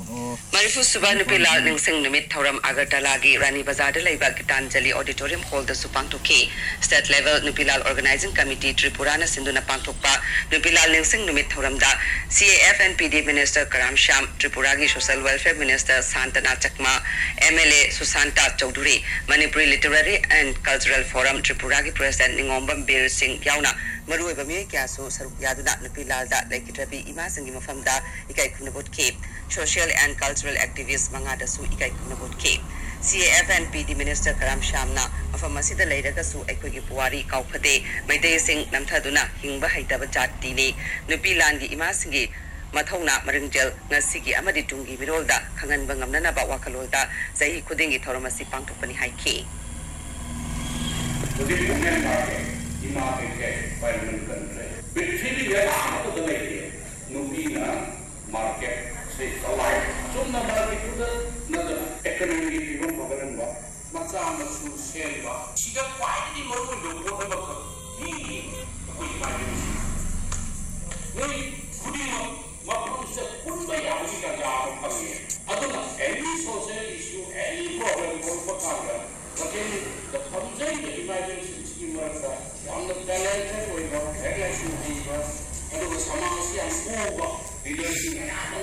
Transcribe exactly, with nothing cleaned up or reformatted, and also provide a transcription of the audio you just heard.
ꯃꯔꯤꯐꯨ ꯁꯨꯕ ꯅꯨꯄꯤ ꯂꯥꯜ ꯅꯤꯡꯁꯤꯡ ꯅꯨꯃꯤꯠ ꯊꯧꯔꯝ ꯑꯒꯔꯇꯂꯥꯒꯤ ꯔꯥꯅꯤ ꯕꯖꯥꯔꯗ ꯂꯩꯕ ꯒꯤꯇꯥꯟꯖꯂꯤ ꯑꯣꯗꯤꯇꯣꯔꯤꯌꯝ ꯍꯣꯜꯗꯁꯨ ꯄꯥꯡꯊꯣꯛꯈꯤ꯫ ꯁ꯭ꯇꯦꯠ ꯂꯦꯚꯦꯜ ꯅꯨꯄꯤ ꯂꯥꯜ ꯑꯣꯔꯒꯅꯥꯏꯖꯤꯡ ꯀꯃꯤꯇꯤ ꯇ꯭ꯔꯤꯄꯨꯔꯥꯅ ꯁꯤꯟꯗꯨꯅ ꯄꯥꯡꯊꯣꯛꯄ ꯅꯨꯄꯤ ꯂꯥꯜ ꯅꯤꯡꯁꯤꯡ ꯅꯨꯃꯤꯠ ꯊꯧꯔꯝꯗ C A F N P D minister Karam Shyam, ꯇ꯭ꯔꯤꯄꯨꯔꯥꯒꯤ social welfare minister Santana Chakma, M L A Sushanta Chowdhury, Manipuri literary and cultural forum ꯇ꯭ꯔꯤꯄꯨꯔꯥꯒꯤ ꯄ꯭ꯔꯦꯁꯤꯗꯦꯟꯠ ꯅꯤꯉꯣꯝꯕꯝ ꯕꯤꯔ ꯁꯤꯡ ꯌꯥꯎꯅ ꯃꯔꯨꯑꯣꯏꯕ ꯃꯤꯑꯣꯏ ꯀꯌꯥꯁꯨ ꯁꯔꯨꯛ ꯌꯥꯗꯨꯅ ꯅꯨꯄꯤ ꯂꯥꯜꯗ ꯂꯩꯈꯤꯗ꯭ꯔꯕꯤ ꯏꯃꯥꯁꯤꯡꯒꯤ ꯃꯐꯝꯗ ꯏꯀꯥꯏ ꯈꯨꯝꯅꯕ ꯎꯠꯈꯤ꯫ ꯁꯣꯁꯤꯌꯦꯜ ꯑꯦꯟ ꯀꯜꯆꯔꯦꯜ ꯑꯦꯛꯇꯤꯚꯤꯁ꯭ꯠ ꯃꯉꯥꯗꯁꯨ ꯏꯀꯥꯏ ꯈꯨꯝꯅꯕ ꯎꯠꯈꯤ꯫ ꯁꯤ A F N P D minister ꯀꯔꯥꯝ ꯁ꯭ꯌꯥꯝꯅ ꯃꯐꯝ ꯑꯁꯤꯗ ꯂꯩꯔꯒꯁꯨ ꯑꯩꯈꯣꯏꯒꯤ ꯄꯨꯋꯥꯔꯤ ꯀꯥꯎꯐꯗꯦ, ꯃꯩꯇꯩꯁꯤꯡ ꯅꯝꯊꯗꯨꯅ ꯍꯤꯡꯕ ꯍꯩꯇꯕ ꯖꯥꯇꯤꯅꯤ꯫ ꯅꯨꯄꯤ ꯂꯥꯟꯒꯤ ꯏꯃꯥꯁꯤꯡꯒꯤ ꯃꯊꯧꯅꯥ ꯃꯔꯤꯡꯖꯦꯜ ꯉꯁꯤꯒꯤ ꯑꯃꯗꯤ ꯇꯨꯡꯒꯤ ꯃꯤꯔꯣꯜꯗ ꯈꯪꯍꯟꯕ ꯉꯝꯅꯅꯕ ꯋꯥꯈꯜꯂꯣꯟꯗ ꯆꯍꯤ ꯈꯨꯗꯤꯡꯒꯤ ꯊꯧꯔꯝ ꯑꯁꯤ ꯄꯥꯡꯊꯣꯛꯄꯅꯤ ꯍꯥꯏꯈꯤ꯫ ꯍꯧꯖꯤꯛ ꯋꯨꯃꯦꯟ ꯃꯥꯔꯀꯦꯠ, ꯏꯃꯥ ꯀꯩꯊꯦꯜ, ꯄꯥꯏꯔꯃꯟ ꯀꯟꯗ꯭ꯔꯦ꯫ ꯄ꯭ꯔꯤꯊꯤꯕꯤ ꯂꯩꯕꯥꯛ ꯑꯃꯠꯇꯗ ꯂꯩꯇꯦ꯫ ꯅꯨꯄꯤꯅ ꯃꯥꯔꯀꯦꯠꯁꯦ ꯆꯂꯥꯏ꯫ ꯆꯨꯝꯅ ꯃꯥꯔꯀꯦꯠꯇꯨꯗ ꯅꯠꯇꯅ ꯏꯀꯣꯅꯣꯃꯤꯒꯤ ꯐꯤꯕꯝ ꯐꯒꯠꯍꯟꯕ, ꯃꯆꯥ ꯃꯁꯨ ꯁꯦꯝꯕ, ꯁꯤꯗ ꯈ꯭ꯋꯥꯏꯗꯒꯤ ꯃꯔꯨꯑꯣꯏꯕ ꯄꯣꯠ ꯑꯃꯈꯛ ꯃꯤ ꯑꯩꯈꯣꯏ ꯏꯃꯥꯟꯅꯕꯁꯤꯡ ꯃꯣꯏ ꯈꯨꯗꯤꯡꯃꯛ ꯃꯐꯝꯁꯤꯗ ꯄꯨꯟꯕ ꯌꯥꯕꯒꯤ ꯇꯥꯟꯖꯥ ꯑꯃ ꯐꯪꯉꯦ꯫ ꯑꯗꯨꯅ any social issue, any problem ꯊꯣꯛꯂꯛꯄ ꯀꯥꯟꯗ ꯃꯇꯦꯡꯗ ꯐꯝꯖꯔꯤꯕ ꯏꯃꯥ ꯏꯕꯦꯜꯁꯤꯡꯁꯤꯒꯤ ꯃꯔꯛꯇ ꯌꯥꯝꯅ ꯇꯦꯂꯦꯟꯇꯦꯠ ꯑꯣꯏꯕ, ꯂꯥꯏꯔꯤꯛ ꯂꯥꯏꯁꯨ ꯍꯩꯕ, ꯑꯗꯨꯒ ꯁꯃꯥꯖꯁꯤ ꯌꯥꯝ ꯄꯨꯕ ꯂꯤꯗꯔꯁꯤꯡ ꯃꯌꯥꯝ ꯑꯃ